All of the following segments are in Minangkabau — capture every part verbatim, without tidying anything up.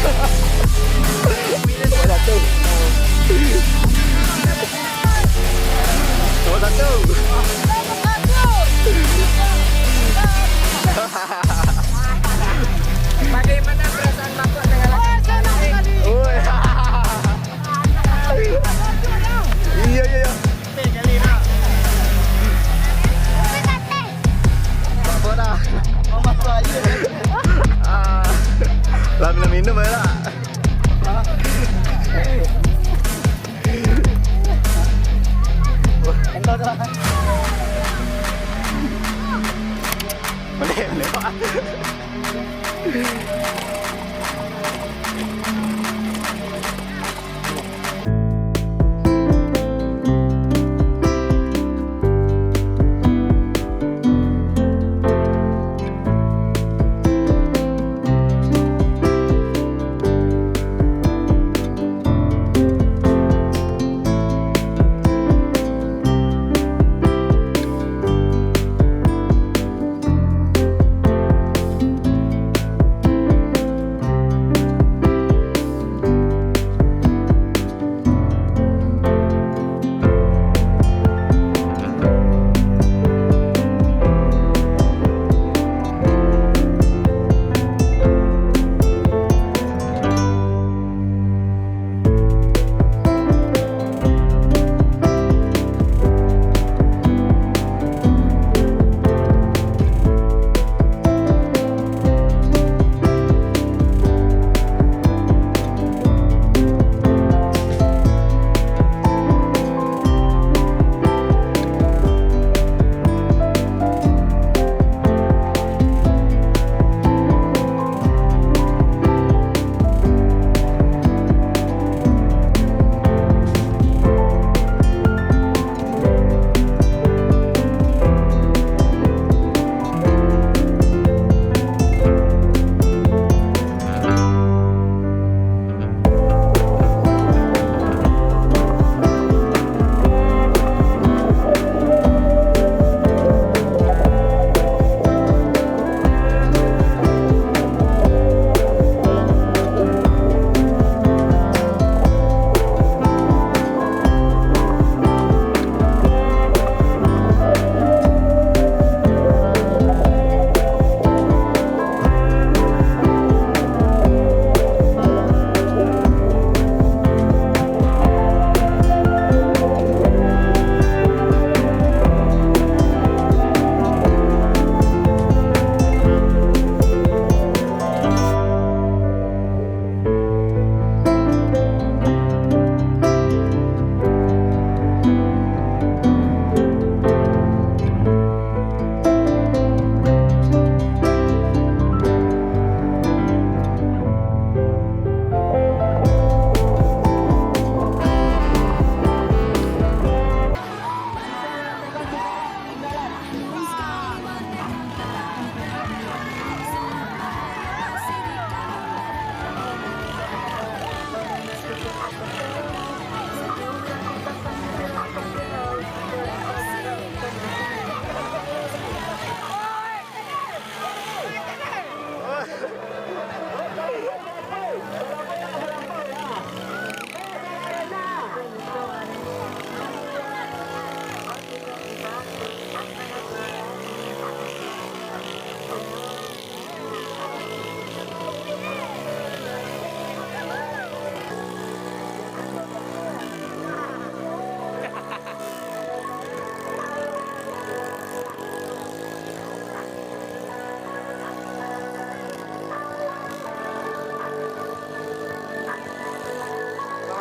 Nomor satu. Nomor satu. Bagaimana perasaan Bapak dengan laki-laki? Woi. Iya, iya, iya. Apa dah? Ah. Lah minum-minum aja lah. Boleh, boleh, Pak.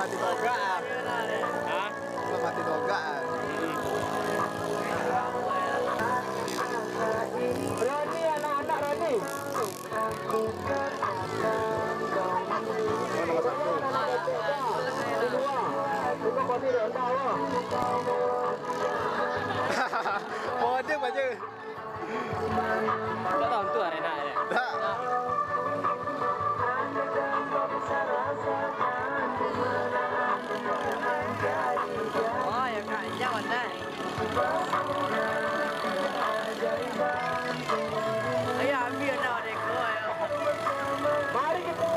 Mati togak, ah. Hah? Mati togak, ah. Rani, anak-anak Rani. Nomor satu. Kode aja. Kau tahu tu arena ya? Tak. Oh, ya, Kak, jangan dah. Ayo, ambil dah, Dek. Oh, ya. Mari kita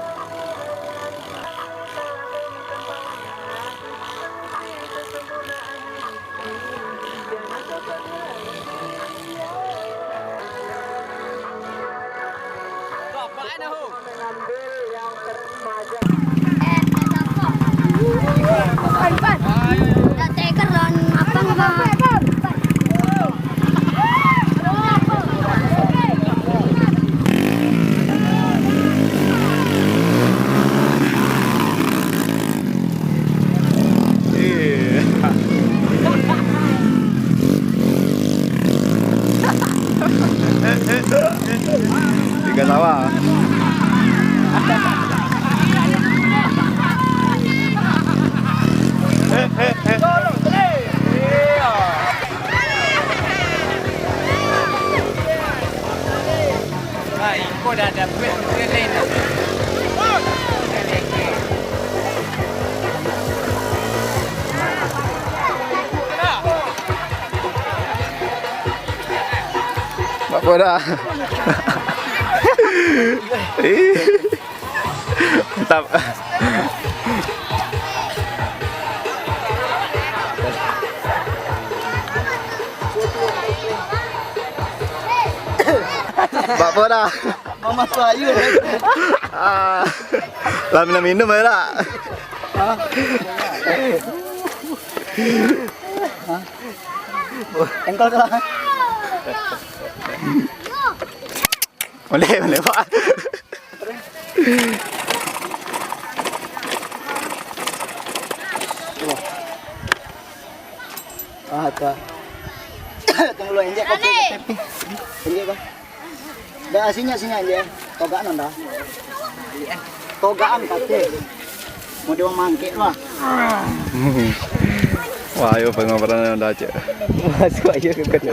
Tiga sawah. Apa dah? Mantap. Bak apo dah? Mama tu ayu. Ah. Lah minum-minum aja dah. Engkol tu lah. Boleh, boleh, Pak. Ah, tu. Tunggu lu, injek kopi, kopi. Injek, Bang. Dah, sini, sini aja. Togakan dah. Togakan kate. Mau dia mangkek lah. Wah, ayo pengobrolnya udah aja. Masuk aja ke kota.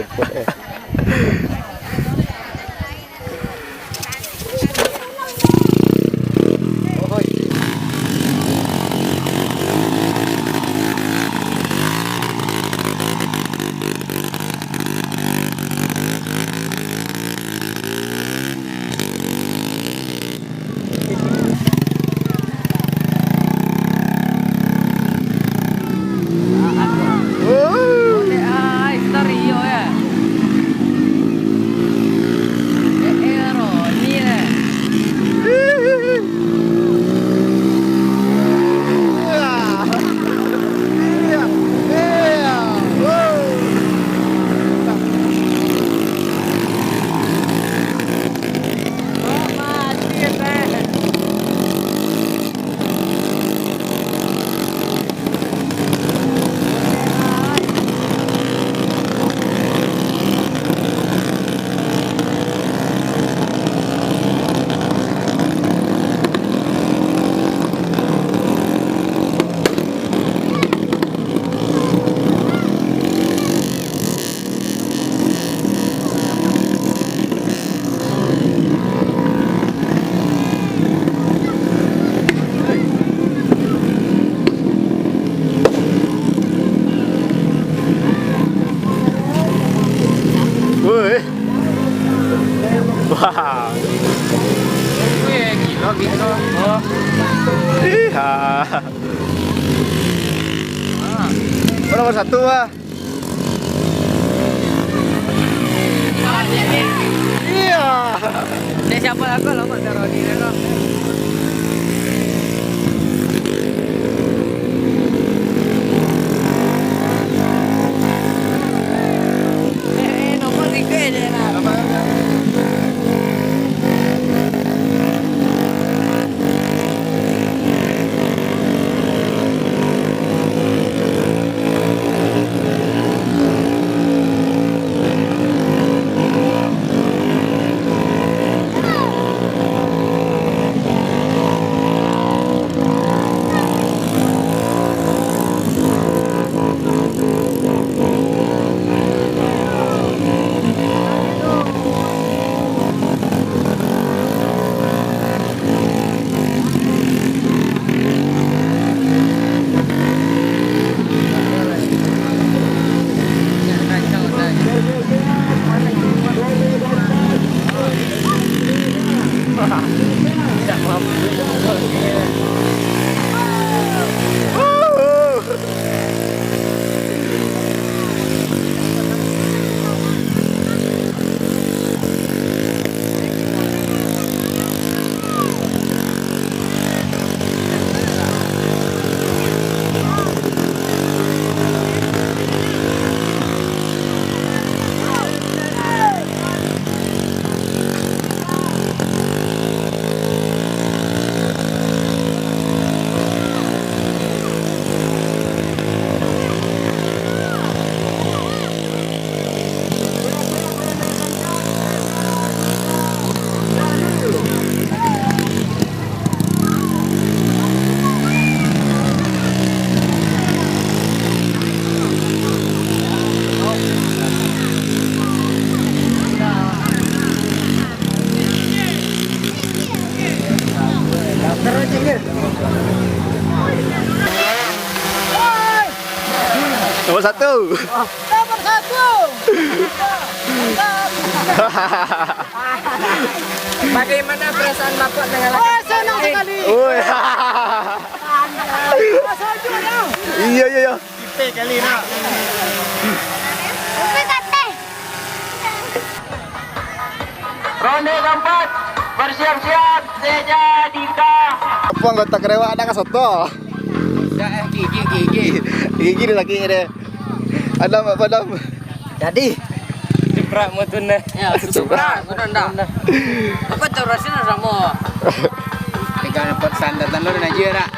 Woi. Wah. Wih, gila, gila. Oh. Ih, ah. Nomor satu, Bah. Iya. Dek siapa lagu lo, Mak Daroni, lo? Eh, eh, nomor tiga je lah. Satu. Nomor satu. Bagaimana perasaan Bapak dengan... Oh, senang sekali. Oi. Iya, iya, iya. Kita kali nak. Ronde keempat, bersiap-siap, seja, dika. Apa anggota kerewak ada ka soto? Dah, eh, gigi, gigi. Gigi dia sakit dia. Adam, apa Adam? Jadi. Cuprak mutu nah. Ya, cuprak. Cuprak, mutu ndak. Apa tu rasanya sama? Tiga dapat sandatan lu dan aja dak.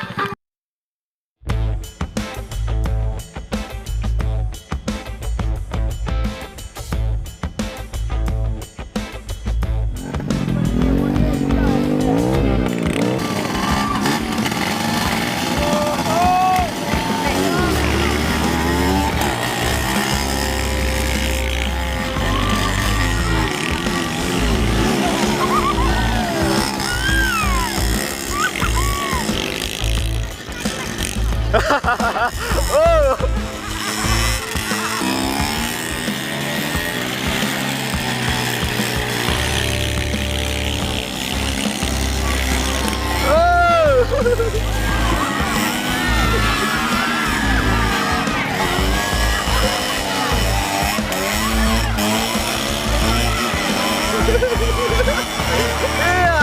Oh. Oh. Iya.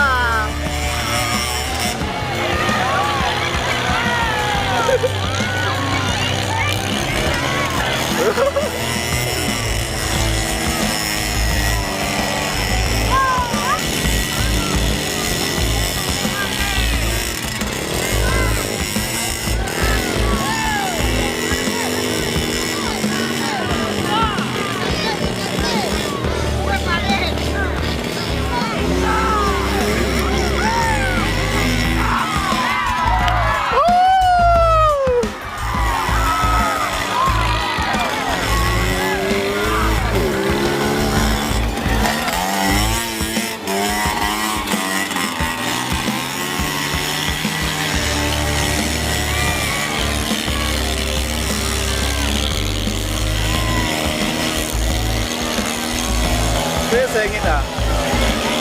Saya, saya ingin dah.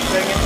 Saya ingin.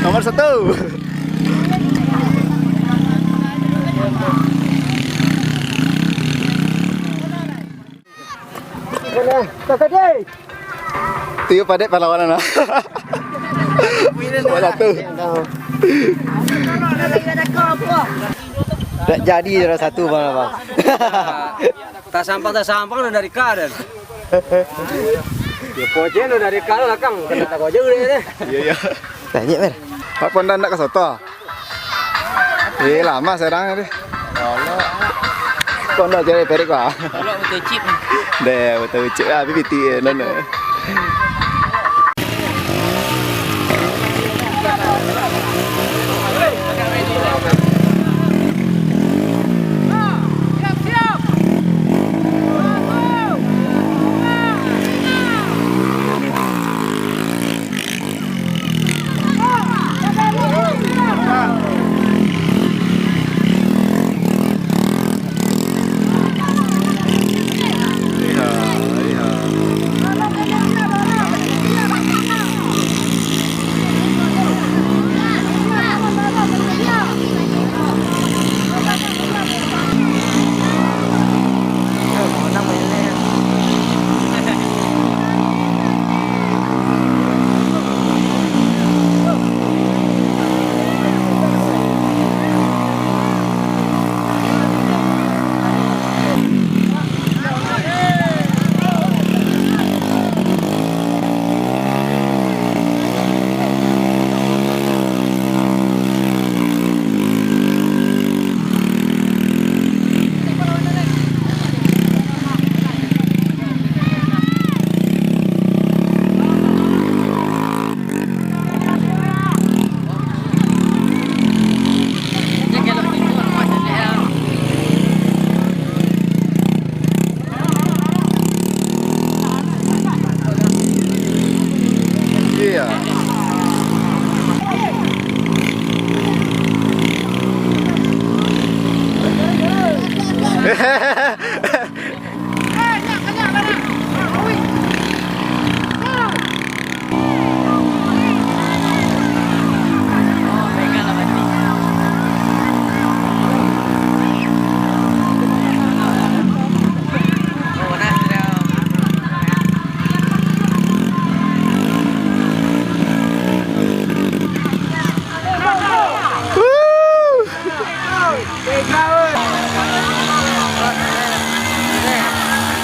Nomor satu. Tiup padek perlawanan lah. Salah satu. Tak jadi juara satu, Bang, Abang. Tak sampang, tak sampang, udah dari ka, dan. Ya, pojok udah dari ka, lakang. Kena tak pojok udah, deh. Iya, iya. Banyak, Mer. Apa ndak, ndak ka soto? Eh, lama sekarang ni. Kok ndak jadi perik, Pak? Kalau betul chip. Deh, betul chip lah, P P T, eh, nana.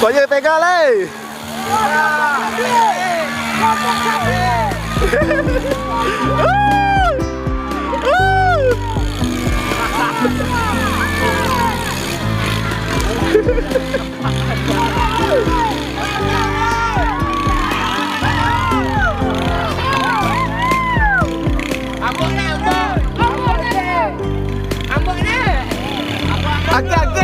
Banyak pegang lai. Agak-agak.